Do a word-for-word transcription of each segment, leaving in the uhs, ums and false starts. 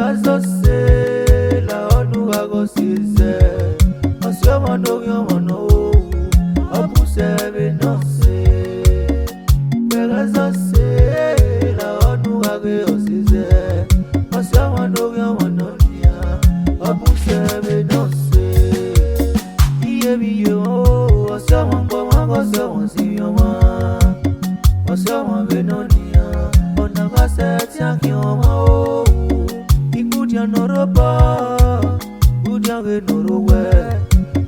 Azọ se la ọnu gha gọ sezẹ, ọse ọmọ ne ovbi ọmọ ne ọ ru, ọ bu sẹ vbe nọ se. Wẹ gha zọ se la ọnu gha ghe ọ sezẹ, ọse ọmọ ne ovbi ọmọ ne ọ nian, ọ bu sẹ vbe nọ se. Iye vbe iye o, ọse ọmọ gbe ọmwa ghe ọse ọmwa si vbe ọmwa. Ọse ọmwa vbe nọ nian, ọna gha sẹ ẹtin a khian ọmwa o. Igudian ne ọ rre obọ, igudian vbe ne ọ rre owẹ,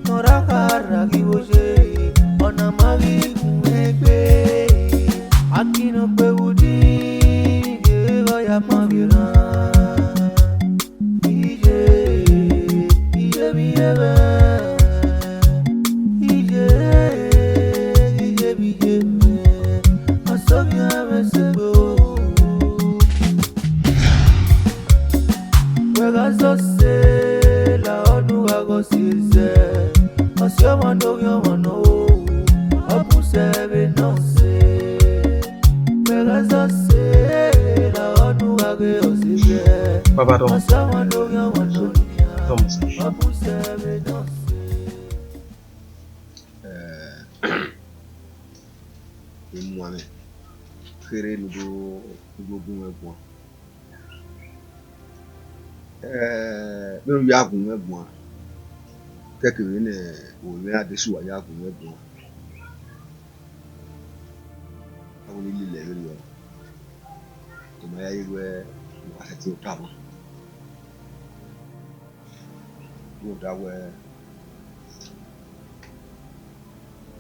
ne ọ ra kha ra ghi vbo ye, ọna ma ghi gun egbe. Akin ne ọ kpe vbe udi, ye vbe ọ ya ma vbe rran. Iye, iye vbe iye mwẹ. Iye, iye vbe iye mwẹ. Ọsọmia mwẹ sẹ gbe o. Wẹ gha zọ se la ọnu gha gọ sezẹ. Ọse ọmọ ne ovbi ọmọ ne ọ ru, ọ bu sẹ vbe nọ se. Baba dọmọ. Dọmọ. Eh, emuan mwẹ kherhe ne u do, ne u do gun mwẹ guan. Eh, vbene u ya gun mwẹ guan, kẹkẹ vbene ovbi mwẹ Adesuwa ya gun mwẹ guan. Avbe ni lele ẹre rriọ, ọ ma yayi wẹ wa sẹtin tama. Rhunmwuda wẹ,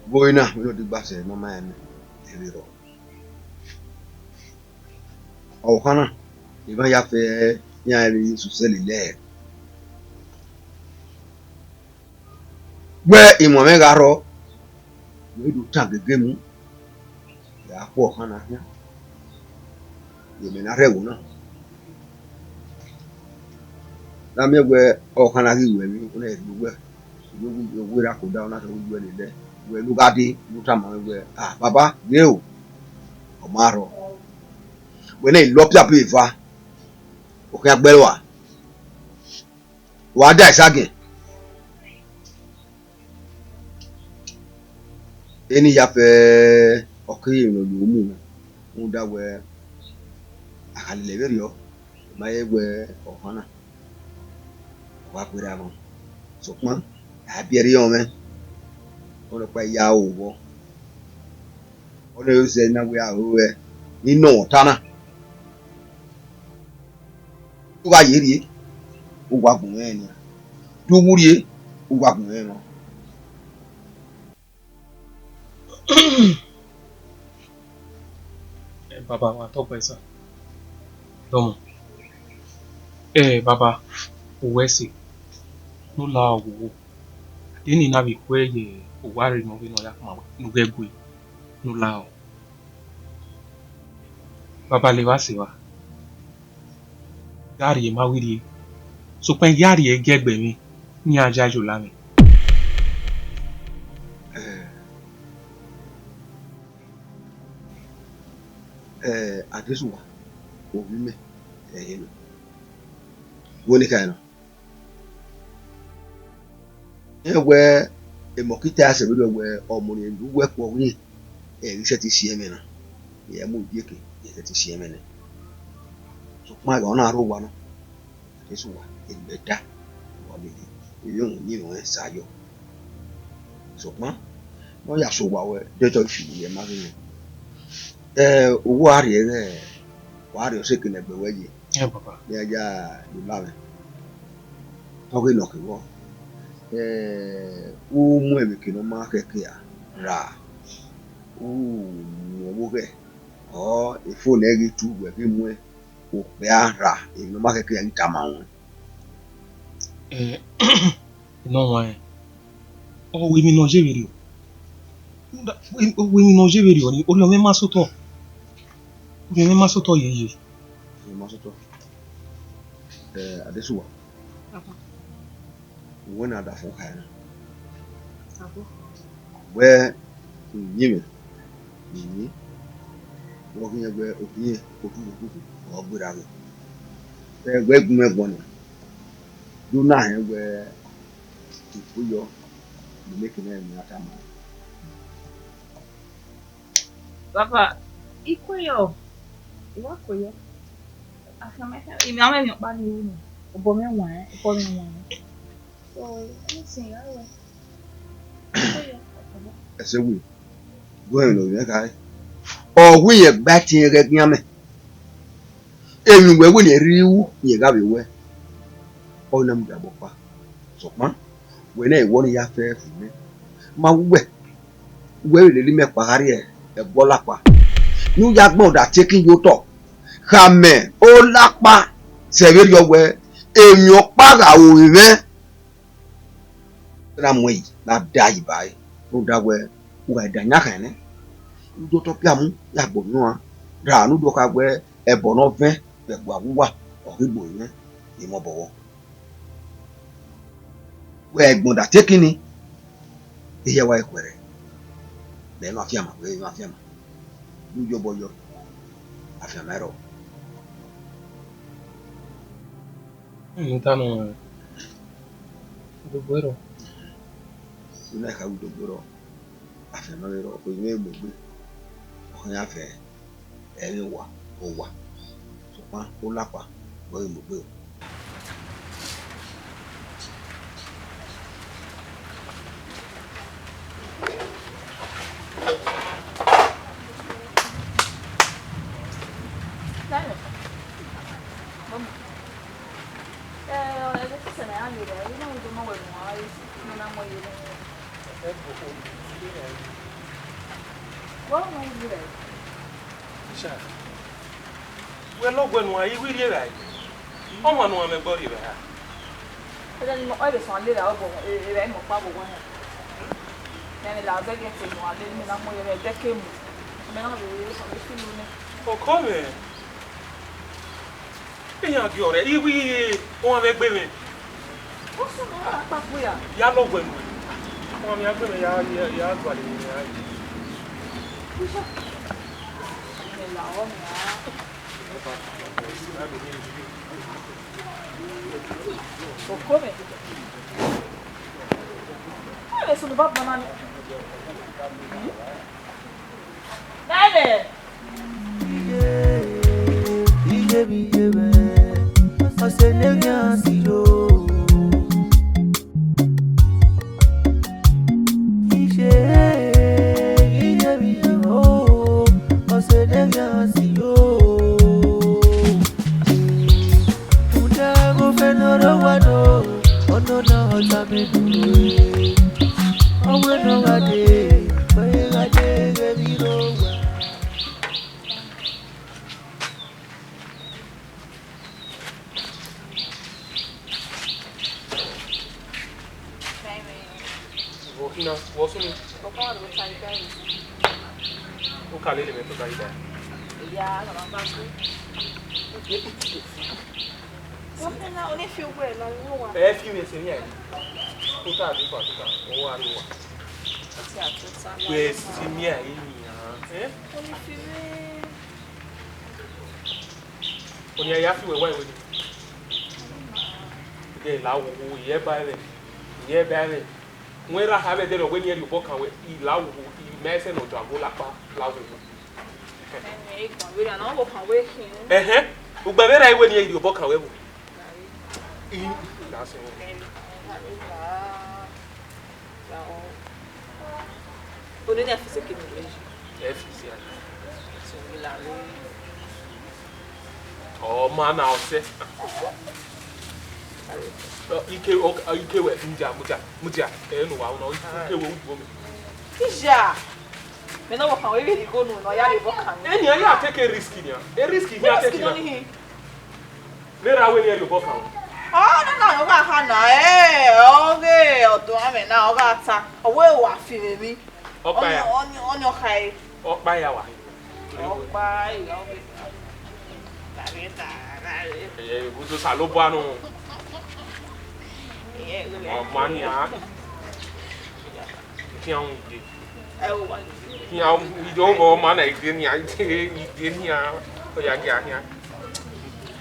vbe ọre na, vbene ọ deba sẹ ne ọ ma rẹn mẹ, ẹvbo rrọọ. Ọvbokhan na, emwa ya fẹ iran vbe ye sosẹ lele ẹre. Wẹ emuan mwẹ gha rrọọ, wẹ do tan gege mu, ya khuẹ ọvbokhan na khian, ye mẹ ne a rhie ẹvbo na. Ne a miẹn wẹ ọvbokhan na ghi ru ẹmwẹ, ọ na rhie uwẹ, uwẹ ra ke odaro na khian, uwẹ lele ẹe, wẹ ne u gha dee, ne u tama mwẹ wẹ, ah, baba, ghe o, ọ ma rrọọ. Wẹ ne I lọ piapiẹ eva, ọ khian gbe ẹre rua. Wa da esagiẹn. Eni ya fẹ ọ kere emwi ne ọ ye mu na, rhunmwuda wẹ a gha lele ẹvbo rriọ, ọ ma ye wẹ ọvbokhan na, ọ wa gberra mwa. Sokpan, a biẹ ẹre ọnrẹn, ọnrẹn ọkpa ya ro vbọ. Ọnrẹn zẹ na wẹ a ro ruẹ, ne I nọ mwẹ ọta na. U gha ye rrie, u wa gun mwẹ rẹn nian. De u wu rrie, u wa gun mwẹ rẹn nọ. Eh, baba, wa tọgbe sa. Dọmọ. Eh, baba, uwẹ ẹse, ne u la ọ vbe uwu. De eni na vbe khuẹ ye owa rre ne ọ vbe ne ọ ya kpama wẹ ne u ghẹ gue, ne u la ọ. Baba, levba sẹ evba. Gha rrie ma wi rrie, sokpan I gha rrie giẹgbẹ mwẹ, ne iran ya ye ola mwẹ. Eh, eh, Adesuwa, ovbi mẹ, ẹre nọ. Wẹ ne I khare nọ. Rẹn wẹ, emọ kita sẹ vberriọ wẹ ọmọ ne uwẹ kpọ ghi, ẹ i sẹtin si ẹmwẹ na, ẹ mu ibieke, ẹ i sẹtin si ẹmwẹ nẹ. Sokpan ẹghẹ ọ na rre owa nọ, Adesuwa, eni mẹ da, wa lele, erriọ ọmọ uyinmwẹ ruẹn sa yọ. Sokpan ne ọ ya sẹ owa wẹ, dẹdẹ ọ fi ye ma ghe nẹ. Eh, uwa rhie ẹghẹ, wa rhie ọse kene ẹgbẹ wẹ ye. Ẹ, baba. Ne a ya ye ola mwẹ. Ọ ghe nọ kevbọ, eh, u mu ẹmwẹ eke ne ọ ma khẹke a ra, u mu ọvbokhan, ọ, efo nẹ ghi tu wẹ ghi muẹn okpia ra, emwi ne ọ ma khẹke a ghi tama ruẹn. Eh, nọ huanrẹn, ọ wẹ emwi ne ọ ye vberriọ. Ọ wẹ emwi ne ọ ye vberriọ ni, orhiọn mwẹ ma sotọ. Orhiọn mwẹ ma sotọ yeye. Orhiọn ma sotọ. Eh, Adesuwa. Papa. Wẹ na da fo kha na. Sabo. Wẹ uyinmwẹ, uyinmwẹ, wẹ ọ ghi rẹn wẹ okhiẹn odukhundukhun ọ gberra ghe. Ẹ, wẹ gu mwẹ ẹguọn nia, do na hẹn wẹ ikhuo yọ ne imẹ ke mwẹ ne a tama. Baba, ikhuo yọ, I wa khuo yọ. Afianma, imẹ, a mwẹ emwi ọkpa ni ru nọ, obọ mwẹ wan, obọ mwẹ wan. So, anything ya wẹ. Ikhuo yọ, ọkpa. Ẹse wẹ, gu ẹmwẹ ne ovbi mwẹ khare. Ọ wẹ irẹn gba ẹtin ghẹ gian mẹ. Emwi wẹ wẹ ne I rhie ru, irẹn gha vbe wẹ, ọ na mudia obọ ọkpa. Sokpan, wẹ ne I wẹ ọnii ya fẹ fu mwẹ. Ma wẹ, wẹ vbe lele imẹ kpa gha rrie ẹguọlọ akpa, ne u ya gbẹn ọdọ atekin ye otọ. Khama olakpa sẹ vberriọ wẹ, emwi ọkpa gha ru mwẹ, na muẹn yi, na da yi ba ẹre, rhunmwuda wẹ, u gha da yan khan nẹ, u do otọ piamu ya gbe orhiọn ra, ne u do kha wẹ, ẹbọ ne ọ vẹn vbe ẹguae uwa, ọ ghi gbe orhiọn, I mwẹ obọ vbọ. Wẹ ẹgbọn da tekin ni, ehia wa i khuẹrhẹ. Mẹ emwa afianma, wẹ emwa afianma. Ne u ye obọ yọ, afianma i rrọọ. Unu ta nọ, odogbo i rrọọ. Unu na kha wẹ odogbo i rrọọ, afianma i rrọọ, ọ i mwẹ mu egbe, ọ khian vẹ. Ẹmwẹ owa, owa. Sokpan olakpa wẹ ghi mu egbe o. Wẹ lọguẹ ne uwa i wẹ rrie evbare, ọmwa ne uwa mwẹ ẹgbẹe rrie evbare ra? Ẹdẹ ne ọ vbe suẹn lele obọ, evbare mẹ ọkpa vbe owa hẹ. Mẹ ne la bẹgẹ te ne uwa lele, mẹ na mu ẹre ẹdẹ ke mu, mẹ na vbe rre sọn vbe filo nẹ. Ọkọ mwẹ, iran gie ọrẹ, I wẹ ọmwa mwẹ ẹgbẹe mwẹ. Ọ sunu, ọ na kpakpo ya. Ya lọguẹ nuẹn. Ọmwa mwẹ ẹgbẹe mwẹ ya, ya, ya gualọ emwi ya. Mẹ la ọmwa. Okome. Ẹ sunu ba gbọna ni. Nene. Iye, iye bi iye mwẹ, ọse ne ghian si yo. Iye, iye bi iye mwẹ o, ọse ne ghian si yo. Uda gho fẹ ne ọ rre owa nọ, ọ nọ na ọ tama enu ẹ. Ọ wẹ ne ọ gha dee, ọ gha dee ghe vbe rre owa. Vbọ khin na, vbọ sunu? Vbọ khin na, vbọ sunu? U ka lele mwẹ tota ida. Iya, na ma ba ku. Vbọ khin na, oni fi uwẹ na, ni wa. Ẹ fi mwẹ sẹ ni a. Tota a di fa tota, ọ wa ri wa. Oti a tota. Wẹ si mi a yi ni a. Eh? Oni fi mwẹ. Oni a ya fi wẹ wa iwe ni. Ghẹ la wo, wo, ye ba ẹvwẹ, ye ba ẹvwẹ. Wẹ ra ha vbe ẹdẹrẹ wẹ ne irẹn rhie obọ kan wẹ, I la wo, I ma ẹsẹ ne ọ dọ ago lakpa la wo. Ẹhẹn, ugbẹn vbe ra iwe ne irẹn rhie obọ kan wẹ vbo? I, that's it. Oni ne fi se kini leji. Ẹ fi si a. Sẹ mi la re. Ọ ma na ọsẹ. Ọ, ike, ọ, ike wẹ, mudia, mudia, mudia. Ẹ nu wa, ọ, ike wẹ, u du mẹ. Ija. Mẹ ne ọ vbọ kan wẹ, vbe igho nu nọ, ya rhie obọ kan. Eni, a ya take a risk nia. A risk, a take a risk. Vbe ra wẹ ne irẹn rhie obọ kan wẹ? Ọ na na, ọ gha ha na, ẹ, ọ ghe ọdọ amwẹ na, ọ gha ta, ọ wẹ wa fi mwẹ emwi. Ọkpa ya. Ọni, ọni, ọni ọ khae. Ọkpa ya wa. Ọkpa ya, ọ ghe. Ẹ, Osanobua nọ. Ẹ, ọ ma nia. Khian unu ye. Ẹ, ọ wa. Khian unu, I do vbọ ma na ide nia, ide, ide nia. Ọ ya gie a khian.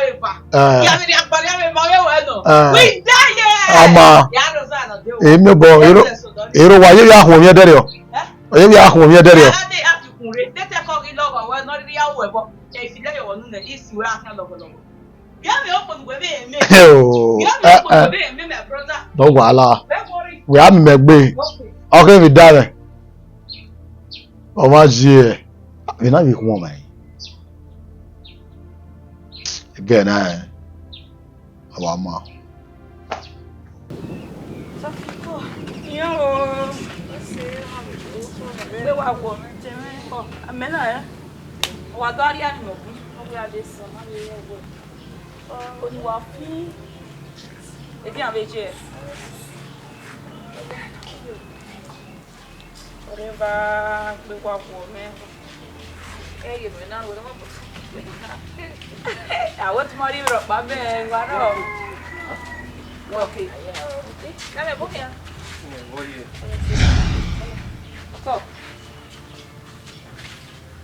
vbe eva. Eh. Ya vbe rhie agbada vbe eva, ọghe wẹ nọ. Eh. Wẹ da ye. Ama. Ya do za nọ de o. Emi obọ, ero, ero wa ye vbe akhuọnmwi ẹdẹrriọ. Eh? Ọ ye vbe akhuọnmwi ẹdẹrriọ. Ade a ti kun re, de te ko ghi lọghọ wẹ nọ rhie aro ẹbọ. E fi lẹ yọ wọ nunẹ, isi wẹ a khian lọghọlọghọ. Vbe okponu wẹ vbe mẹ. Oh, vbe okponu wẹ vbe mẹ, my brother. No wahala. Don't worry. Wẹ a mẹ gbe. Okay. Ọ kẹ vbe da mwẹ. Ọ ma zie. Vbe na vbe khuọnmwi. Ẹgẹ na, ọ wa ma. Iran o. Vbe wa guọ mwẹ, te mwẹ. Amẹ na, eh? Wa do rhie ni mẹ gun. Ọ ghi a de sẹ, ma vbe rẹn wẹ. Oni wa fi. Edian vbe je. Ọre va gbe wa guọ mwẹ. Ẹ ye nuẹn na ru ẹmwẹ. Awẹ tuma rhie rhọkpa mẹ wa rọ. Okay. Ẹ mẹ bo khian. Kọ.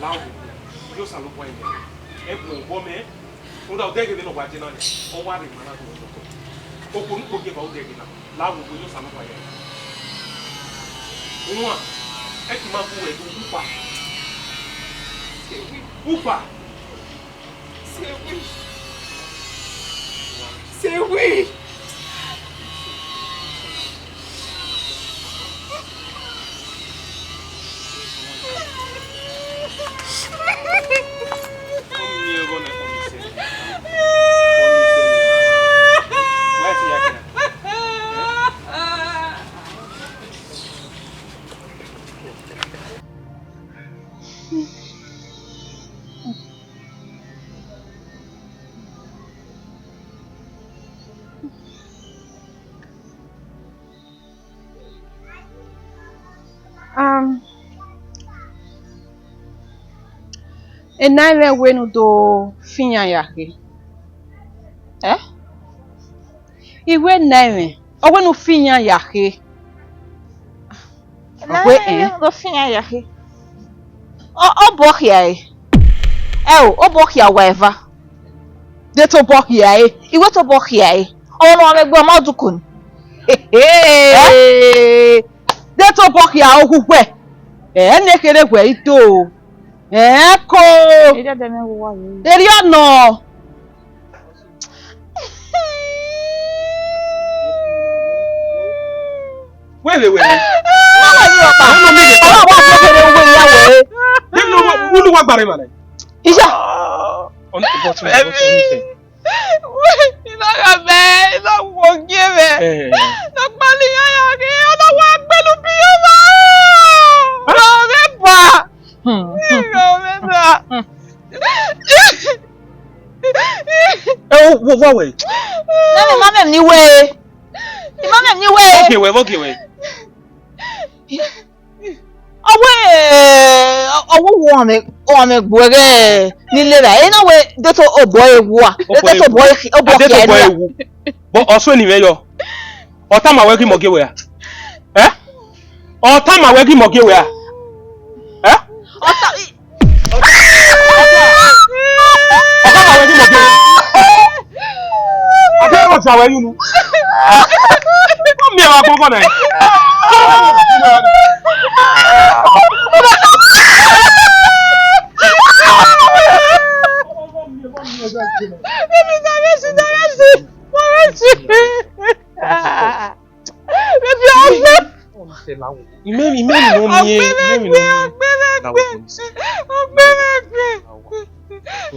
La oghugbe, ye Osanobua yẹ. Ẹgbẹn obọ mẹ, rhunmwuda odẹ ghe vbene ọ wa je na nẹ, ọ wa rre emwa na do nọ. Okhuo ne ukpo gie ba odẹ ghe na, la oghugbe, ye Osanobua yẹ. Uwan, ẹ ti ma gu wẹ do, upa. Upa. Um, ena mwẹ wẹ ne u do fian ya khe. Eh? I wẹ ena mwẹ, ọ wẹ ne u fian ya khe. Ena mwẹ, wẹ, eh? Wẹ ne u do fian ya khe. Ọ, obọ khia ẹre. Ẹ o, obọ khia wa eva. De tobọ khia ẹre. I wẹ tobọ khia ẹre. Ọmwa ne ọ mwẹ egbe ọmọ ọdukun. Hehe. Eh? De tobọ khia ohu wẹ. Ẹ ne kherhe wẹ i do. Ẹ ko. Erriọ nọ. Wẹ vbe wẹ. Mama ni ọkpa. Ọmọ mi le. Ọmọ wa fẹ kere uwe ya wẹ. Nínú wọn, wọn wá gbàrẹ màlẹ. Ìyá. Ọ̀nà ìbọn tún ìbọn tún ìfẹ́. Ìlọ́gà bẹ́ẹ̀, ìlọ́gà ògì ẹ̀mẹ́. Ẹ. Lọ́pàá ni yàrá kí ọlọ́wọ́ agbẹ́lu bí ọmọ. Ọ̀rọ̀ rẹ̀ bà. Hmm. Ọ̀rọ̀ rẹ̀ bà. Ẹ wo, wo, wo wẹ. Mami, mami, ni wẹ. Mami, ni wẹ. Vọ gie wẹ, vọ gie wẹ. Ọ wẹ, ọ wẹ wo ọmẹ, ọmẹ gbuẹghẹ ni lera. Ena wẹ de to obọ e wua. De to obọ e, obọ kia ena. Wu. Bọ ọsọ ni mwẹ yọ. Ọ tama wẹ ghi mọ gie wẹ a? Ẹ? Ọ tama wẹ ghi mọ gie wẹ a? Ẹ? Ọ ta, ọ tama wẹ ghi mọ gie wẹ. Ọ ta wẹ ghi mọ gie wẹ. Ọ miẹn vbe agbọn na. Imẹ, imẹ nọ miẹn, imẹ nọ miẹn. Ọgbẹmwẹgbe. Ọgbẹmwẹgbe.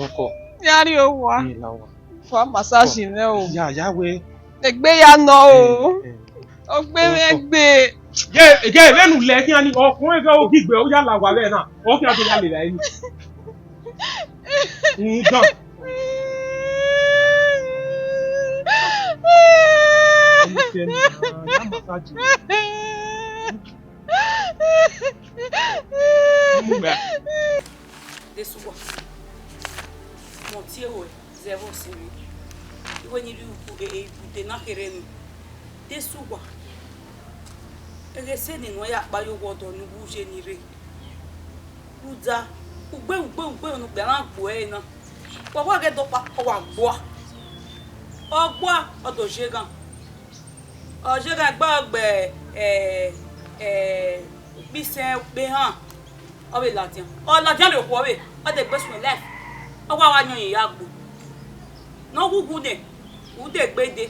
Ọkọ. Ya rrie owa. Wa massage nẹ o. Ya, ya wẹ. Egbe ya nọ o. Eh, eh. Ọgbẹmwẹgbe. Ye, ye, vbene u lẹ khian ni, ọkhuẹn vbe ogi gbe, u ya la owa vbe na. Ọ khian do ya lele ẹre ni. Rhunmwuda. Desuwa, mẹ ọ tie ruẹ zẹ vbe ọse mwẹ. Iwẹ ni rhie ude na kherhe nẹ. Desuwa, ẹghẹ sẹ ne ọ ya kpa ye owa ọdọ ne uwu ye ni rre. Rhunmwuda, ugbe, ugbe, ugbe ne okpia na gbe ẹre na. Wa wa ghẹ dọkpa, ọ wa gbua. Ọ gbua, ọ do ye eghan. Ọ ye eghan gba gbe, eh, eh, ukpisen ukpe han. Ọ vbe ladian. Ọ ladian rhie okhuo vbe, ọ de gbe suẹn life. Ọ wa wa yọnyin ya gbe. Ne ọ wu uwu nẹ, u de gbe dee.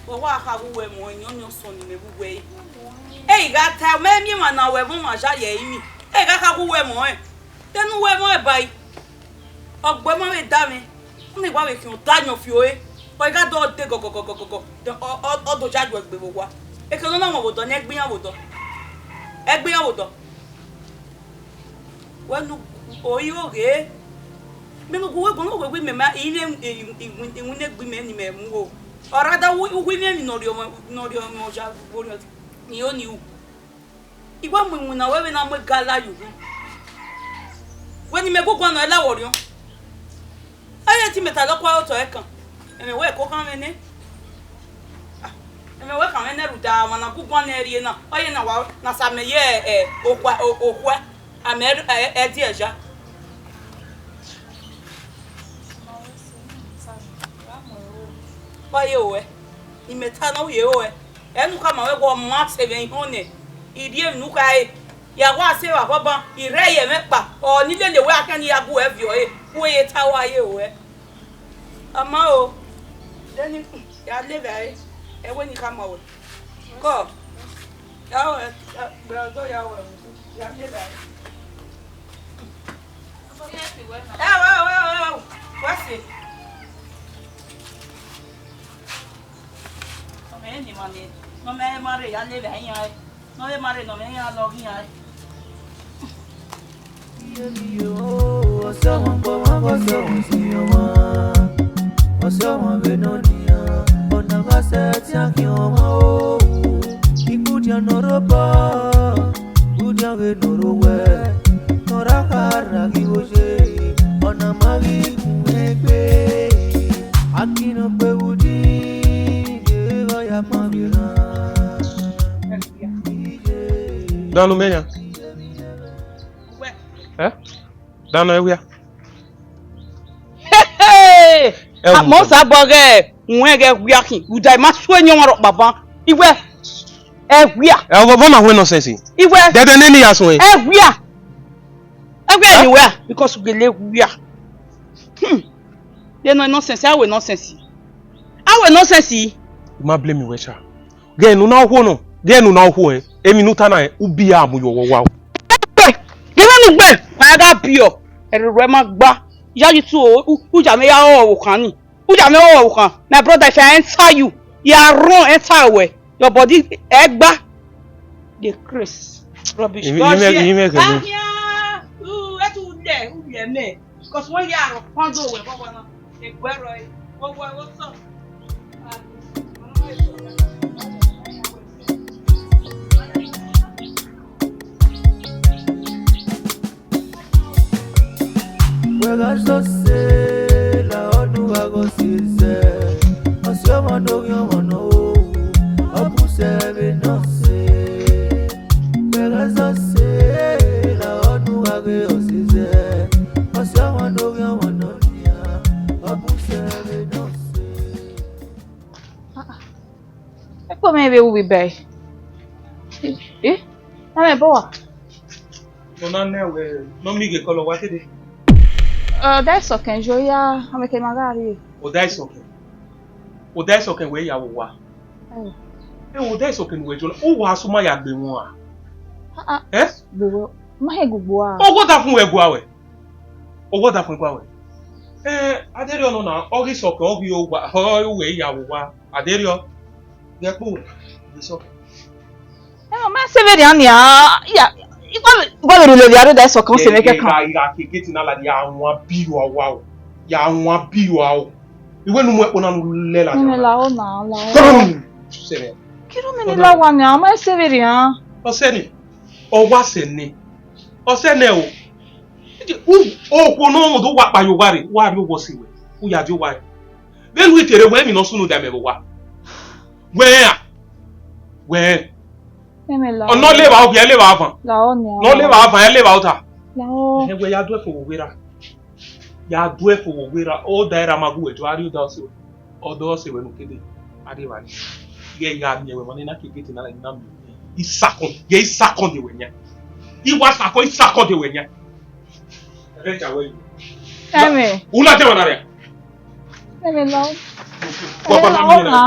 Wa wa kha ghe uwẹ mọ, ọni ọni ọsọn ni mẹ vbe uwẹ re. Ẹ i gha ta, mẹ miẹn emwa na wẹ ẹmwẹ ọmwa ya ye ẹrinmwi. Ẹ i gha kha ghe uwẹ mọ rẹn. Te ne uwẹ mọ rẹn ba i. Ọ gbe ma vbe da mwẹ. Ọna wa vbe khian ọta yan fi ore. Ọ i gha dọ de gọgọgọgọgọ. Ọ, ọ, ọ do ya yuẹ gbe vbe owa. Eke ne ọ na wọn vbe odọ, ne ẹ gbe iran vbe odọ. Ẹ gbe iran vbe odọ. Wẹ nu, o i ro ghe. Mẹ ne gu wẹ gbọnọ wẹ, wẹ mẹ ma, i ne iwinna egbe mẹ ni mẹ mu o. Ọ ra da uwu, uwu imẹ ni ne ọ rhie ọmwa, ne ọ rhie ọmwa oya vbe orhiọn ni, o ni ru. I wa mu iwinna wẹ vbe na mu egala ye uhunmwu. Wẹ ne imẹ gu guan nọ, ẹ la wẹ orhiọn. Ẹ i re te imẹ ta lọ kua otọ ẹkan. Ẹmwẹ wẹ ẹko khan mwẹ nẹ. Ah, ẹmwẹ wẹ khan mwẹ nẹ rhunmwuda ọmwa na gu guan nẹ rrie na. Ọ ye na wa na sa mẹ ye, ẹ, okhuẹ, o-, okhuẹ. Amẹ ẹ, ẹ, ẹ die ẹja. Wa ye ruẹ. Imẹ ta nọ, u ye ruẹ. Ẹ ne u khama wẹ, wẹ ọ ma sẹ mwẹ ihọn nẹ, I rhie emwi ne u khare. Ya wa sẹ evba banban, I rre ye ẹmwẹ kpa, ọ ni lele wẹ a khian ni ya gu ẹ viọ ẹre, wẹ ye ta wa ye ruẹ. Ọ ma o, de ni ya lele ẹre, ẹ wẹ ne I khama wẹ. Kọ, ya ruẹ, ya, brother, ya ruẹ, ya lele ẹre. Ẹ, wẹ, wẹ, wẹ, wẹ sẹ. Ọ mẹ ne ima nẹ, ne ọ mẹ ma rre ya lele iran ẹre. Ne ọ vbe ma rre ne ọ mẹ iran lọ ghi iran ẹre. Ọsẹ wọn gbọ wọn, ọsẹ wọn si wọn. Ọsẹ wọn vbe nọ nian, ọna gha sẹ ẹtin a khian wọn o. Ikudian nọ rre obọ, ikudian vbe nọ rre owẹ. Nọ ra kha ra ghi wo ye, ọna ma ghi gun egbe. Akin nọ kpe vbe udi, ye vbe ọ ya ma vbe rran. Danu mẹ yan. Wẹ. Ẹ? Danu ẹ wia. Hey! Ẹ wẹ. Mo sa bọ ghẹ, wọn ghẹ wia khin. Uda ma suẹ yan ọmwa rọ kpaban. Iwẹ. Ẹ wia. Ẹ, vbọ, vbọ ma hu nonsense? Iwẹ. Dẹdẹ nene ya suẹn. Ẹ wia. Ọ gbe ni wẹ, because u gele wia. Hmm. Ye nọ nonsense, a wẹ nonsense. A wẹ nonsense. I ma blame wẹ sha. Ghẹ ne u na okhuo nọ, ghẹ ne u na okhuo ẹn, emwi ne u ta na, u bi ya mu yọ vbe owa o. Ghe vbene u gbe, ma ya gha biẹ, ẹrhirhi ruẹ ma gba. Ya yi tu o, u, u ya mwẹ ya rọrọ vbe okhan ni. U ya mwẹ rọrọ vbe okhan. My brother, if I enter you, ya run enter wẹ. Your body, ẹgba. Dey craze. Rubbish. Imẹ, imẹ, imẹ kẹmẹ. Ahia, u, etu u lẹ, u lẹ mẹ. Because wẹ ya rọ kpando wẹ vbe owa na, egbe rrọọ, wẹ, wẹ, what's up? Wẹ gha zọ sẹ la ọdun gha gho sẹ zẹ, ọse ọmọ ne ovbi ọmọ nọ ru, ọ bu sẹ vbe nọ sẹ. Wẹ gha zọ sẹ la ọdun gha ghe ọse zẹ, ọse ọmọ ne ovbi ọmọ nọ nian, ọ bu sẹ vbe nọ sẹ. Ekpo mwẹ vbe ru vbe ba ẹe. Eh? Na mwẹ bọ wa? Nọ na nẹ wẹ, nọ miẹn ghe kọlọ wa kede. Ọ da isọkẹn yo ya, amẹ ke ma gha rrie. Ọ da isọkẹn. Ọ da isọkẹn wẹ ya vbe owa. Ẹo. Ẹo, ọ da isọkẹn ne uwẹ jọ na. Uwa suma ya gbe wọn a? Ah, ah. Eh? Gbe wẹ, ma he gbogbo a. Ọwọ da fun wẹ gua wẹ. Ọwọ da fun gua wẹ. Eh, aderriọ nọ na, ọ ghi sọkẹn, ọ ghi owa, ọ wẹ ya vbe owa. Aderriọ. Ghẹ kpo, ghe sọkẹn. Ẹ, ọ ma sẹ vberriọ nia, ya, I gua vbe, I gua vbe rhulẹ vbe aro da sọkẹn, ọ sẹ mwẹ kẹkan. Gha, gha ke gate na ladi, ya wan bi ru awa o. Ya wan bi ru awa o. I wẹ ne u mu ẹkpo na ne u lẹ ladian. Mẹ la o na, la o. Sẹ mwẹ. Kiro mẹ ne la wa nia, ọ ma sẹ vberriọ. Ọ sẹ nẹ. Ọ wa sẹ nẹ. Ọ sẹ nẹ o. U, okhuo ne ọ do wa kpa ye owa rre, wa rrie owa ọse wẹ. U ya die owa rre. Vbene u i te rre wẹ emwi ne ọ sunu da mẹ vbe owa. Wẹ a? Wẹ. Ẹmwẹ la. Ọ nọ levba okhian, levba avan. La ọ nia. Nọ levba avan, levba ota. La ọ. Ẹhẹn, wẹ ya duẹ fo vbe owa erha. Ya duẹ fo vbe owa erha. Ọ da erha ma gu wẹ jọ, a rrie ọda ọse wẹ. Ọda ọse wẹ ne u kede. A rrie evbare. Ghẹ ya miẹn wẹ, emwa ne na ke gate na, na miẹn. Isakọn, ye isakọn de wẹ yan. I wa sakọn, isakọn de wẹ yan. Ẹmwẹ. U ladian emwa na rria. Ẹmwẹ la. Baba na miẹn na.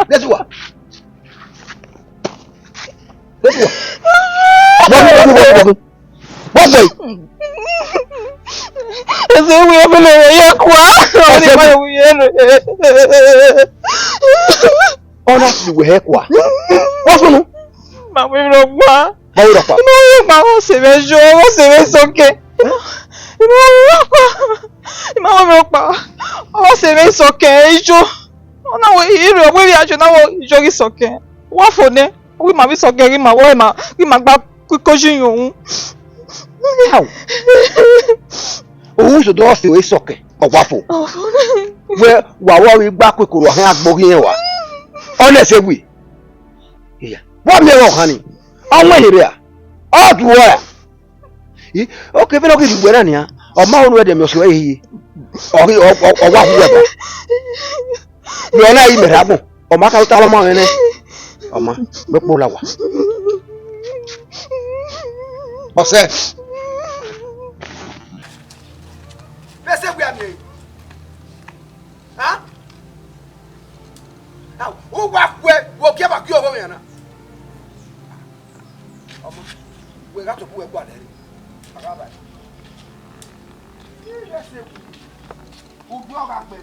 Guess what? Guess what? What, what, what, what, what? What's it? Ese wẹ vbe ne ya kua. Ese wẹ. Honestly, wẹ hẹ kua. What's going on? Ma wẹ rọkpa. Ma wẹ rọkpa. Ma wẹ rọkpa, ọ sẹ vbe yo, ọ sẹ vbe sọkẹn. Ma wẹ rọkpa. Ma wẹ rọkpa. Ọ sẹ vbe sọkẹn, yo. Ọ na wẹ, irẹn wẹ vbe a yo na wẹ yo ghi sọkẹn. Wa fo nẹ. Ọ ghi ma vbe sọkẹn, ghi ma wẹ ma, ghi ma gba ikoyi yunmwu. How? Ohun sodọ ọ sẹ vbe sọkẹn, ọ wa fo. Ọ fo. Wẹ, wa wẹ ọ ghi gba ku ikoro ọhẹn agboghiẹn wa. Ọ nẹ sẹ we. Iya. Wa miẹn vbe ọkhan ni. Ọ wẹ ehe rre a? Ọ du ẹ a? I, okay, vbene ọ ghi rhie ugbẹ na nian, ọ ma họn ne u ẹdẹ miẹn ọse ẹre hihi. Ọ ghi, ọ, ọ, ọ wa hu uwẹ ba. Vbe ọ na i mẹ rre agbọn, ọ ma ka ru talọ ọmọ mwẹ nẹ. Ọ ma, gbe kpo la wa. Ọsẹ. Vbe ẹsẹ wia miẹn? Ha? Au, u wa khuẹ, vbe ogieva gie ọvbokhan na. Ọmọ, wẹ gha tobọ uwẹ gualọ ẹre. A gha ba ẹre. Ẹ i re ẹse, udu ọ gha gbe.